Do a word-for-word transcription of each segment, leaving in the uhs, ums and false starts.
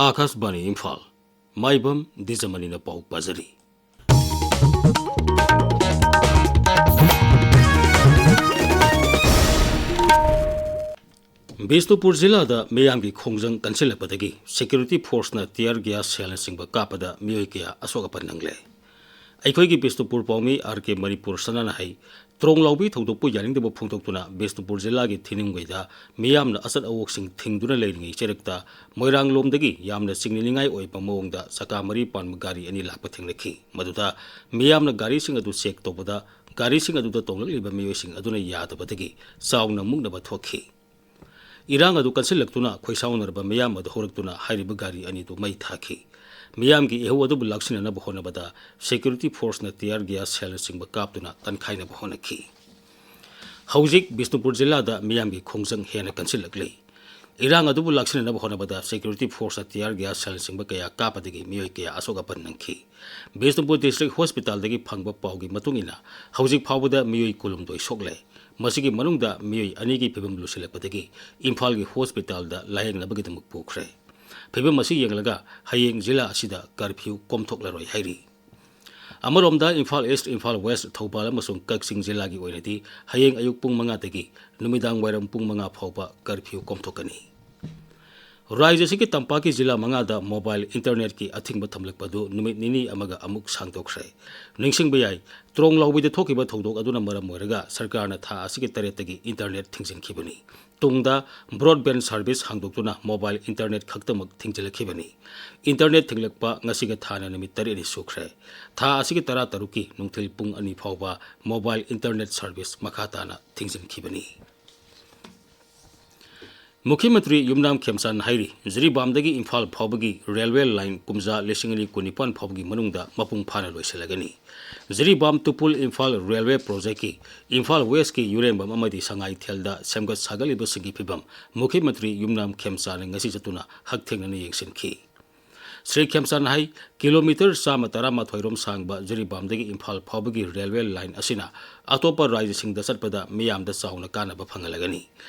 ꯑꯥꯀꯥꯁꯕꯥꯅꯤ ꯏꯝꯐꯥꯜ, ꯃꯥꯏꯕꯝ ꯗꯤꯖꯃꯅꯤꯅ ꯄꯥꯎ ꯄꯥꯖꯔꯤ꯫ ꯕꯤꯁꯅꯨꯄꯨꯔ ꯖꯤꯂꯥꯗ ꯃꯤꯌꯥꯝꯒꯤ ꯈꯣꯡꯖꯪ ꯀꯟꯁꯤꯜꯂꯛꯄꯗꯒꯤ ꯁꯦꯀ꯭ꯌꯨꯔꯤꯇꯤ ꯐꯣꯔꯁꯅ ꯇꯤꯌꯔ ꯒ꯭ꯌꯥꯁ ꯁꯦꯜꯅꯆꯤꯡꯕ ꯀꯥꯞꯄꯗ ꯃꯤꯑꯣꯏ ꯀꯌꯥ ꯑꯁꯣꯛ ꯑꯄꯟ ꯅꯪꯂꯦ꯫ ꯑꯩꯈꯣꯏꯒꯤ ꯕꯤꯁꯅꯨꯄꯨꯔ ꯄꯥꯎꯃꯤ ꯑꯥꯔ ꯀꯦ ꯃꯅꯤꯄꯨꯔ ꯁꯅꯥꯅ ꯍꯥꯏ, ꯇ꯭ꯔꯣꯡ ꯂꯥꯎꯕꯤ ꯊꯧꯗꯣꯛꯄꯨ ꯌꯥꯅꯤꯡꯗꯕ ꯐꯣꯡꯗꯣꯛꯇꯨꯅ ꯕꯤꯁꯅꯨꯄꯨꯔ ꯖꯤꯂꯥꯒꯤ ꯊꯤꯅꯨꯡꯒꯩꯗ ꯃꯤꯌꯥꯝꯅ ꯑꯆꯠ ꯑꯋꯣꯛꯁꯤꯡ ꯊꯤꯡꯗꯨꯅ ꯂꯩꯔꯤꯉꯩ ꯆꯩꯔꯛꯇ ꯃꯣꯏꯔꯥꯡꯂꯣꯝꯗꯒꯤ ꯌꯥꯝꯅ ꯆꯤꯡꯅꯅꯤꯡꯉꯥꯏ ꯑꯣꯏꯕ ꯃꯑꯣꯡꯗ ꯆꯀꯥ ꯃꯔꯤ ꯄꯥꯟꯕ ꯒꯥꯔꯤ ꯑꯅꯤ ꯂꯥꯛꯄ ꯊꯦꯡꯅꯈꯤ꯫ ꯃꯗꯨꯗ ꯃꯤꯌꯥꯝꯅ ꯒꯥꯔꯤꯁꯤꯡ ꯑꯗꯨ ꯆꯦꯛ ꯇꯧꯕꯗ ꯒꯥꯔꯤꯁꯤꯡ ꯑꯗꯨꯗ ꯇꯣꯡꯂꯛꯂꯤꯕ ꯃꯤꯑꯣꯏꯁꯤꯡ ꯑꯗꯨꯅ ꯌꯥꯗꯕꯗꯒꯤ ꯆꯥꯎꯅ ꯃꯨꯛꯅꯕ ꯊꯣꯛꯈꯤ꯫ ꯏꯔꯥꯡ ꯑꯗꯨ ꯀꯟꯁꯤꯜꯂꯛꯇꯨꯅ ꯈꯣꯏꯁꯥꯎꯅꯔꯕ ꯃꯤꯌꯥꯝ ꯑꯗꯨ ꯍꯧꯔꯛꯇꯨꯅ ꯍꯥꯏꯔꯤꯕ ꯒꯥꯔꯤ ꯑꯅꯤꯗꯨ ꯃꯩ ꯊꯥꯈꯤ꯫ ꯃꯤꯌꯥꯝꯒꯤ ꯏꯍꯧ ꯑꯗꯨꯕꯨ ꯂꯥꯛꯁꯤꯟꯅꯅꯕ ꯍꯣꯠꯅꯕꯗ ꯁꯦꯀ꯭ꯌꯨꯔꯤꯇꯤ ꯐꯣꯔꯁꯅ ꯇꯤꯌꯥꯔ ꯒ꯭ꯌꯥꯁ ꯁꯦꯜꯅꯆꯤꯡꯕ ꯀꯥꯞꯇꯨꯅ ꯀꯟꯈꯥꯏꯅꯕ ꯍꯣꯠꯅꯈꯤ꯫ ꯍꯧꯖꯤꯛ ꯕꯤꯁꯅꯨꯄꯨꯔ ꯖꯤꯂꯥꯗ ꯃꯤꯌꯥꯝꯒꯤ ꯈꯣꯡꯖꯪ ꯍꯦꯟꯅ ꯀꯟꯁꯤꯜꯂꯛꯂꯤ꯫ ꯏꯔꯥꯡ ꯑꯗꯨꯕꯨ ꯂꯥꯛꯁꯤꯟꯅꯅꯕ ꯍꯣꯠꯅꯕꯗ ꯁꯦꯀ꯭ꯌꯨꯔꯤꯇꯤ ꯐꯣꯔꯁꯅ ꯇꯤꯌꯥꯔ ꯒ꯭ꯌꯥꯁ ꯁꯦꯜꯅꯆꯤꯡꯕ ꯀꯌꯥ ꯀꯥꯞꯄꯗꯒꯤ ꯃꯤꯑꯣꯏ ꯀꯌꯥ ꯑꯁꯣꯛ ꯑꯄꯟ ꯅꯪꯈꯤ꯫ ꯕꯤꯁꯅꯨꯄꯨꯔ ꯗꯤꯁꯇ꯭ꯔꯤꯛ ꯍꯣꯁꯄꯤꯇꯥꯜꯗꯒꯤ ꯐꯪꯕ ꯄꯥꯎꯒꯤ ꯃꯇꯨꯡ ꯏꯟꯅ, ꯍꯧꯖꯤꯛ ꯐꯥꯎꯕꯗ ꯃꯤꯑꯣꯏ ꯀꯨꯟꯍꯨꯝꯗꯣꯏ ꯁꯣꯛꯂꯦ꯫ ꯃꯁꯤꯒꯤ ꯃꯅꯨꯡꯗ ꯃꯤꯑꯣꯏ ꯑꯅꯤꯒꯤ ꯐꯤꯕꯝ ꯂꯨꯁꯤꯜꯂꯛꯄꯗꯒꯤ ꯏꯝꯐꯥꯜꯒꯤ ꯍꯣꯁꯄꯤꯇꯥꯜꯗ ꯂꯥꯌꯦꯡꯅꯕꯒꯤꯗꯃꯛ ꯄꯨꯈ꯭ꯔꯦ꯫ ꯐꯤꯕꯝ ꯑꯁꯤ ꯌꯦꯡꯂꯒ ꯍꯌꯦꯡ ꯖꯤꯂꯥ ꯑꯁꯤꯗ ꯀꯔꯐ꯭ꯌꯨ ꯀꯣꯝꯊꯣꯛꯂꯔꯣꯏ ꯍꯥꯏꯔꯤ꯫ ꯑꯃꯔꯣꯝꯗ ꯏꯝꯐꯥꯜ ꯏꯁ꯭ꯠ, ꯏꯝꯐꯥꯜ ꯋꯦꯁ꯭ꯠ, ꯊꯧꯕꯥꯜ ꯑꯃꯁꯨꯡ ꯀꯛꯆꯤꯡ ꯖꯤꯂꯥꯒꯤ ꯑꯣꯏꯅꯗꯤ ꯍꯌꯦꯡ ꯑꯌꯨꯛ ꯄꯨꯡ ꯃꯉꯥꯗꯒꯤ ꯅꯨꯃꯤꯗꯥꯡ ꯋꯥꯏꯔꯝ ꯄꯨꯡ ꯃꯉꯥ ꯐꯥꯎꯕ ꯀꯔꯐ꯭ꯌꯨ ꯀꯣꯝꯊꯣꯛꯀꯅꯤ꯫ ꯔꯥꯖ꯭ꯌ ꯑꯁꯤꯒꯤ ꯇꯝꯄꯥꯛꯀꯤ ꯖꯤꯂꯥ ꯃꯉꯥꯗ ꯃꯣꯕꯥꯏꯜ ꯏꯟꯇꯔꯅꯦꯠꯀꯤ ꯑꯊꯤꯡꯕ ꯊꯝꯂꯛꯄꯗꯨ ꯅꯨꯃꯤꯠ ꯅꯤꯅꯤ ꯑꯃꯒ ꯑꯃꯨꯛ ꯁꯥꯡꯗꯣꯛꯈ꯭ꯔꯦ꯫ ꯅꯤꯡꯁꯤꯡꯕ ꯌꯥꯏ, ꯇ꯭ꯔꯣꯡ ꯂꯥꯎꯕꯤꯗ ꯊꯣꯛꯈꯤꯕ ꯊꯧꯗꯣꯛ ꯑꯗꯨꯅ ꯃꯔꯝ ꯑꯣꯏꯔꯒ ꯁꯔꯀꯥꯔꯅ ꯊꯥ ꯑꯁꯤꯒꯤ ꯇꯔꯦꯠꯇꯒꯤ ꯏꯟꯇꯔꯅꯦꯠ ꯊꯤꯡꯖꯤꯟꯈꯤꯕꯅꯤ꯫ ꯇꯨꯡꯗ ꯕ꯭ꯔꯣꯗꯕꯦꯟ ꯁꯔꯚꯤꯁ ꯍꯥꯡꯗꯣꯛꯇꯨꯅ ꯃꯣꯕꯥꯏꯜ ꯏꯟꯇꯔꯅꯦꯠ ꯈꯛꯇꯃꯛ ꯊꯤꯡꯖꯤꯜꯂꯛꯈꯤꯕꯅꯤ꯫ ꯏꯟꯇꯔꯅꯦꯠ ꯊꯤꯡꯂꯛꯄ ꯉꯁꯤꯒ ꯊꯥꯅ ꯅꯨꯃꯤꯠ ꯇꯔꯦꯠꯅꯤ ꯁꯨꯈ꯭ꯔꯦ꯫ ꯊꯥ ꯑꯁꯤꯒꯤ ꯇꯔꯥꯇꯔꯨꯛꯀꯤ ꯅꯨꯡꯊꯤꯜ ꯄꯨꯡ ꯑꯅꯤ ꯐꯥꯎꯕ ꯃꯣꯕꯥꯏꯜ ꯏꯟꯇꯔꯅꯦꯠ ꯁꯔꯚꯤꯁ ꯃꯈꯥ ꯇꯥꯅ ꯊꯤꯡꯖꯤꯟꯈꯤꯕꯅꯤ꯫ ꯃꯨꯈ꯭ꯌ ꯃꯟꯇ꯭ꯔꯤ ꯌꯨꯝꯅꯥꯝ ꯈꯦꯝꯆꯥꯟꯅ ꯍꯥꯏꯔꯤ, ꯖꯤꯔꯤꯕꯥꯝꯗꯒꯤ ꯏꯝꯐꯥꯜ ꯐꯥꯎꯕꯒꯤ ꯔꯦꯜꯋꯦ ꯂꯥꯏꯟ ꯀꯨꯝꯖꯥ ꯂꯤꯁꯤꯡ ꯑꯅꯤ ꯀꯨꯟꯅꯤꯄꯥꯟ ꯐꯥꯎꯕꯒꯤ ꯃꯅꯨꯡꯗ ꯃꯄꯨꯡ ꯐꯥꯅ ꯂꯣꯏꯁꯤꯜꯂꯒꯅꯤ꯫ ꯖꯤꯔꯤꯕꯥꯝ ꯇꯨꯄꯨꯜ ꯏꯝꯐꯥꯜ ꯔꯦꯜꯋꯦ ꯄ꯭ꯔꯣꯖꯦꯛꯀꯤ ꯏꯝꯐꯥꯜ ꯋꯦꯁ꯭ꯠꯀꯤ ꯌꯨꯔꯦꯝꯕꯝ ꯑꯃꯗꯤ ꯁꯉꯥꯏꯊꯦꯜꯗ ꯁꯦꯝꯒꯠ ꯁꯥꯒꯠꯂꯤꯕꯁꯤꯡꯒꯤ ꯐꯤꯕꯝ ꯃꯨꯈ꯭ꯌ ꯃꯟꯇ꯭ꯔꯤ ꯌꯨꯝꯅꯥꯝ ꯈꯦꯝꯆꯥꯟꯅ ꯉꯁꯤ ꯆꯠꯇꯨꯅ ꯍꯛꯊꯦꯡꯅꯅ ꯌꯦꯡꯁꯤꯟꯈꯤ꯫ ꯁ꯭ꯔꯤ ꯈꯦꯝꯆꯥꯟ ꯍꯥꯏ, ꯀꯤꯂꯣꯃꯤꯇꯔ ꯆꯥꯝꯃ ꯇꯔꯥꯃꯥꯊꯣꯏ ꯔꯣꯝ ꯁꯥꯡꯕ ꯖꯤꯔꯤꯕꯥꯝꯗꯒꯤ ꯏꯝꯐꯥꯜ ꯐꯥꯎꯕꯒꯤ ꯔꯦꯜꯋꯦ ꯂꯥꯏꯟ ꯑꯁꯤꯅ ꯑꯇꯣꯞꯄ ꯔꯥꯖ꯭ꯌꯁꯤꯡꯗ ꯆꯠꯄꯗ ꯃꯤꯌꯥꯝꯗ ꯆꯥꯎꯅ ꯀꯥꯟꯅꯕ ꯐꯪꯍꯜꯂꯒꯅꯤ꯫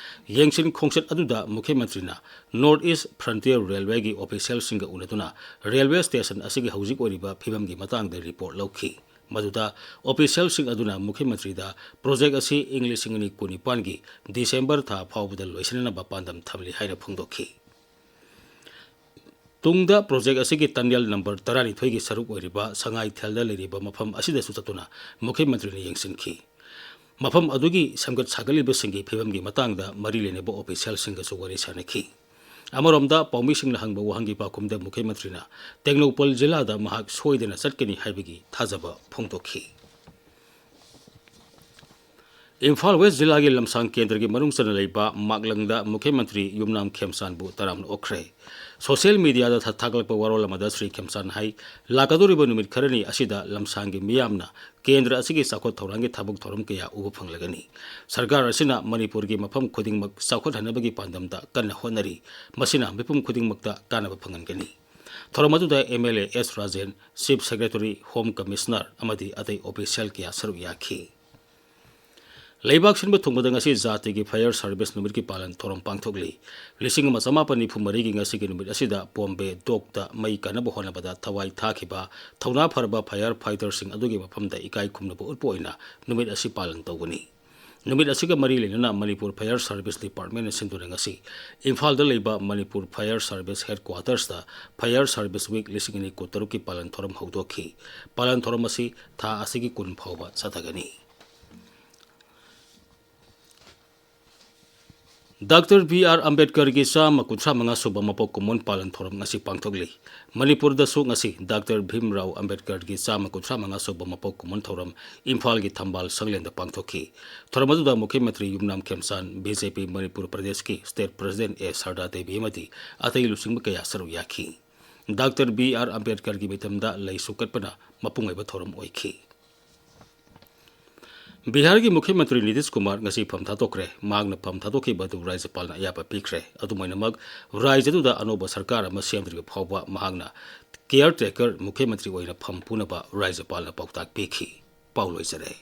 ꯌꯦꯡꯁꯤꯟ ꯈꯣꯡꯆꯠ ꯑꯗꯨꯗ ꯃꯨꯈ꯭ꯌ ꯃꯟꯇ꯭ꯔꯤꯅ North East Frontier Railwayꯒꯤ ꯑꯣꯐꯤꯁꯤꯌꯦꯜꯁꯤꯡꯒ ꯎꯅꯗꯨꯅ ꯔꯦꯜꯋꯦ ꯁ꯭ꯇꯦꯁꯟ ꯑꯁꯤꯒꯤ ꯍꯧꯖꯤꯛ ꯑꯣꯏꯔꯤꯕ ꯐꯤꯕꯝꯒꯤ ꯃꯇꯥꯡꯗ ꯔꯤꯄꯣꯔꯠ ꯂꯧꯈꯤ꯫ ꯃꯗꯨꯗ ꯑꯣꯐꯤꯁꯤꯌꯦꯜꯁꯤꯡ ꯑꯗꯨꯅ ꯃꯨꯈ꯭ꯌ ꯃꯟꯇ꯭ꯔꯤꯗ ꯄ꯭ꯔꯣꯖꯦꯛ ꯑꯁꯤ ꯏꯪ ꯂꯤꯁꯤꯡ ꯑꯅꯤ ꯀꯨꯟꯅꯤꯄꯥꯟꯒꯤ ꯗꯤꯁꯦꯝꯕꯔ ꯊꯥ ꯐꯥꯎꯕꯗ ꯂꯣꯏꯁꯤꯟꯅꯅꯕ ꯄꯥꯟꯗꯝ ꯊꯝꯂꯤ ꯍꯥꯏꯅ ꯐꯣꯡꯗꯣꯛꯈꯤ꯫ ꯇꯨꯡꯗ ꯄ꯭ꯔꯣꯖꯦꯛ ꯑꯁꯤꯒꯤ ꯇꯅꯦꯜ ꯅꯝꯕꯔ ꯇꯔꯥꯅꯤꯊꯣꯏꯒꯤ ꯁꯔꯨꯛ ꯑꯣꯏꯔꯤꯕ ꯁꯉꯥꯏꯊꯦꯜꯗ ꯂꯩꯔꯤꯕ ꯃꯐꯝ ꯑꯁꯤꯗꯁꯨ ꯆꯠꯇꯨꯅ ꯃꯨꯈ꯭ꯌ ꯃꯟꯇ꯭ꯔꯤꯅ ꯌꯦꯡꯁꯤꯟꯈꯤ꯫ ꯃꯐꯝ ꯑꯗꯨꯒꯤ ꯁꯦꯝꯒꯠ ꯁꯥꯒꯠꯂꯤꯕꯁꯤꯡꯒꯤ ꯐꯤꯕꯝꯒꯤ ꯃꯇꯥꯡꯗ ꯃꯔꯤ ꯂꯩꯅꯕ ꯑꯣꯐꯤꯁꯤꯌꯦꯜꯁꯤꯡꯒꯁꯨ ꯋꯥꯔꯤ ꯁꯥꯅꯈꯤ꯫ ꯑꯃꯔꯣꯝꯗ ꯄꯥꯎꯃꯤꯁꯤꯡꯅ ꯍꯪꯕ ꯋꯥꯍꯪꯒꯤ ꯄꯥꯎꯈꯨꯝꯗ ꯃꯨꯈ꯭ꯌ ꯃꯟꯇ꯭ꯔꯤꯅ ꯇꯦꯡꯅꯧꯄꯜ ꯖꯤꯂꯥꯗ ꯃꯍꯥꯛ ꯁꯣꯏꯗꯅ ꯆꯠꯀꯅꯤ ꯍꯥꯏꯕꯒꯤ ꯊꯥꯖꯕ ꯐꯣꯡꯗꯣꯛꯈꯤ꯫ ꯏꯝꯐꯥꯜ ꯋꯦꯁ ꯖꯤꯂꯥꯒꯤ ꯂꯝꯁꯥꯡ ꯀꯦꯟꯗ꯭ꯔꯒꯤ ꯃꯅꯨꯡ ꯆꯟꯅ ꯂꯩꯕ ꯃꯥꯛꯂꯪꯗ ꯃꯨꯈ꯭ꯌ ꯃꯟꯇ꯭ꯔꯤ ꯌꯨꯝꯅꯥꯝ ꯈꯦꯝꯆꯥꯟꯕꯨ ꯇꯔꯥꯝꯅ ꯑꯣꯛꯈ꯭ꯔꯦ꯫ ꯁꯣꯁꯤꯌꯦꯜ ꯃꯤꯗꯤꯌꯥꯗ ꯊ-, ꯊꯥꯒꯠꯂꯛꯄ ꯋꯥꯔꯣꯜ ꯑꯃꯗ ꯁ꯭ꯔꯤ ꯈꯦꯝꯆꯥꯟ ꯍꯥꯏ, ꯂꯥꯛꯀꯗꯧꯔꯤꯕ ꯅꯨꯃꯤꯠ ꯈꯔꯅꯤ ꯑꯁꯤꯗ ꯂꯝꯁꯥꯡꯒꯤ ꯃꯤꯌꯥꯝꯅ ꯀꯦꯟꯗ꯭ꯔ ꯑꯁꯤꯒꯤ ꯆꯥꯎꯈꯠ ꯊꯧꯔꯥꯡꯒꯤ ꯊꯕꯛ ꯊꯧꯔꯝ ꯀꯌꯥ ꯎꯕ ꯐꯪꯂꯒꯅꯤ꯫ ꯁꯔꯀꯥꯔ ꯑꯁꯤꯅ ꯃꯅꯤꯄꯨꯔꯒꯤ ꯃꯐꯝ ꯈꯨꯗꯤꯡꯃꯛ ꯆꯥꯎꯈꯠꯍꯟꯅꯕꯒꯤ ꯄꯥꯟꯗꯝꯗ ꯀꯟꯅ ꯍꯣꯠꯅꯔꯤ꯫ ꯃꯁꯤꯅ ꯃꯤꯄꯨꯝ ꯈꯨꯗꯤꯡꯃꯛꯇ ꯀꯥꯟꯅꯕ ꯐꯪꯍꯟꯒꯅꯤ꯫ ꯊꯧꯔꯝ ꯑꯗꯨꯗ M L A S Rajen, chief secretary, home commissioner ꯑꯃꯗꯤ ꯑꯇꯩ ꯑꯣꯐꯤꯁꯤꯌꯦꯜ ꯀꯌꯥ ꯁꯔꯨꯛ ꯌꯥꯈꯤ꯫ ꯂꯩꯕꯥꯛ ꯁꯤꯟꯕ ꯊꯨꯡꯕꯗ ꯉꯁꯤ ꯖꯥꯇꯤꯒꯤ ꯐꯥꯌꯔ ꯁꯥꯔꯚꯤꯁ ꯅꯨꯃꯤꯠꯀꯤ ꯄꯥꯂꯟ ꯊꯧꯔꯝ ꯄꯥꯡꯊꯣꯛꯂꯤ꯫ ꯂꯤꯁꯤꯡ ꯑꯃ ꯆꯃꯥꯄꯟ ꯅꯤꯐꯨ ꯃꯔꯤꯒꯤ ꯉꯁꯤꯒꯤ ꯅꯨꯃꯤꯠ ꯑꯁꯤꯗ ꯕꯣꯝꯕꯦ ꯗꯣꯛꯇ ꯃꯩ ꯀꯟꯅꯕ ꯍꯣꯠꯅꯕꯗ ꯊꯋꯥꯏ ꯊꯥꯈꯤꯕ ꯊꯧꯅꯥ ꯐꯔꯕ ꯐꯥꯌꯔ ꯐꯥꯏꯇꯔꯁꯤꯡ ꯑꯗꯨꯒꯤ ꯃꯐꯝꯗ ꯏꯀꯥꯏ ꯈꯨꯝꯅꯕ ꯎꯠꯄ ꯑꯣꯏꯅ ꯅꯨꯃꯤꯠ ꯑꯁꯤ ꯄꯥꯂꯟ ꯇꯧꯒꯅꯤ꯫ ꯅꯨꯃꯤꯠ ꯑꯁꯤꯒ ꯃꯔꯤ ꯂꯩꯅꯅ ꯃꯅꯤꯄꯨꯔ ꯐꯥꯌꯔ ꯁꯥꯔꯚꯤꯁ ꯗꯤꯄꯥꯔꯠꯃꯦꯟꯅ ꯁꯤꯟꯗꯨꯅ ꯉꯁꯤ ꯏꯝꯐꯥꯜꯗ ꯂꯩꯕ ꯃꯅꯤꯄꯨꯔ ꯐꯥꯌꯔ ꯁꯥꯔꯚꯤꯁ ꯍꯦꯗꯀ꯭ꯋꯥꯇꯔꯁꯇ ꯐꯥꯌꯔ ꯁꯥꯔꯚꯤꯁ ꯋꯤꯛ ꯂꯤꯁꯤꯡ ꯑꯅꯤ ꯀꯨꯟꯇꯔꯨꯛꯀꯤ ꯄꯥꯂꯟ ꯊꯧꯔꯝ ꯍꯧꯗꯣꯛꯈꯤ꯫ ꯄꯥꯂꯟ ꯊꯧꯔꯝ ꯑꯁꯤ ꯊꯥ ꯑꯁꯤꯒꯤ ꯀꯨꯟ ꯐꯥꯎꯕ ꯆꯠꯊꯒꯅꯤ꯫ ꯗꯥꯛꯇꯔ ꯕꯤ ꯑꯥꯔ ꯑꯝꯕꯦꯗꯀꯔꯒꯤ ꯆꯥꯝꯃ ꯀꯨꯟꯊ꯭ꯔꯥ ꯃꯉꯥ ꯁꯨꯕ ꯃꯄꯣꯛ ꯀꯨꯝꯑꯣꯟ ꯄꯥꯂꯟ ꯊꯧꯔꯝ ꯉꯁꯤ ꯄꯥꯡꯊꯣꯛꯂꯤ꯫ ꯃꯅꯤꯄꯨꯔꯗꯁꯨ ꯉꯁꯤ ꯗꯥꯛꯇꯔ ꯚꯤꯝꯔꯥꯎ ꯑꯝꯕꯦꯗꯀꯔꯒꯤ ꯆꯥꯝꯃ ꯀꯨꯟꯊ꯭ꯔꯥ ꯃꯉꯥ ꯁꯨꯕ ꯃꯄꯣꯛ ꯀꯨꯝꯑꯣꯟ ꯊꯧꯔꯝ ꯏꯝꯐꯥꯜꯒꯤ ꯊꯝꯕꯥꯜ ꯁꯪꯂꯦꯟꯗ ꯄꯥꯡꯊꯣꯛꯈꯤ꯫ ꯊꯧꯔꯝ ꯑꯗꯨꯗ ꯃꯨꯈ꯭ꯌ ꯃꯟꯇ꯭ꯔꯤ ꯌꯨꯝꯅꯥꯝ ꯈꯦꯝꯆꯥꯟ, ꯕꯤ ꯖꯦ ꯄꯤ ꯃꯅꯤꯄꯨꯔ ꯄ꯭ꯔꯗꯦꯁꯀꯤ ꯁ꯭ꯇꯦꯠ ꯄ꯭ꯔꯁꯤꯗꯦꯟ ꯑꯦ ꯁꯔꯗꯥ ꯗꯦꯕꯤ ꯑꯃꯗꯤ ꯑꯇꯩ ꯂꯨꯆꯤꯡꯕ ꯀꯌꯥ ꯁꯔꯨꯛ ꯌꯥꯈꯤ꯫ ꯗꯥꯛꯇꯔ ꯕꯤ ꯑꯥꯔ ꯑꯝꯕꯦꯗꯀꯔꯒꯤ ꯃꯤꯇꯝꯗ ꯂꯩꯁꯨ ꯀꯠꯄꯅ ꯃꯄꯨꯡ ꯑꯣꯏꯕ ꯊꯧꯔꯝ ꯑꯣꯏꯈꯤ꯫ ꯕꯤꯍꯥꯔꯒꯤ ꯃꯨꯈ꯭ꯌ ꯃꯟꯇ꯭ꯔꯤ ꯅꯤꯇꯤꯁ ꯀꯨꯃꯥꯔ ꯉꯁꯤ ꯐꯝ ꯊꯥꯗꯣꯛꯈ꯭ꯔꯦ꯫ ꯃꯍꯥꯛꯅ ꯐꯝ ꯊꯥꯗꯣꯛꯈꯤꯕ ꯑꯗꯨ ꯔꯥꯖ꯭ꯌꯄꯥꯜꯅ ꯑꯌꯥꯕ ꯄꯤꯈ꯭ꯔꯦ꯫ ꯑꯗꯨꯃꯥꯏꯅꯃꯛ, ꯔꯥꯖ꯭ꯌ ꯑꯗꯨꯗ ꯑꯅꯧꯕ ꯁꯔꯀꯥꯔ ꯑꯃ ꯁꯦꯝꯗ꯭ꯔꯤꯕ ꯐꯥꯎꯕ ꯃꯍꯥꯛꯅ caretaker ꯃꯨꯈ꯭ꯌ ꯃꯟꯇ꯭ꯔꯤ ꯑꯣꯏꯅ ꯐꯝ ꯄꯨꯅꯕ ꯔꯥꯖ꯭ꯌꯄꯥꯜꯅ ꯄꯥꯎꯇꯥꯛ ꯄꯤꯈꯤ꯫ ꯄꯥꯎ ꯂꯣꯏꯖꯔꯦ꯫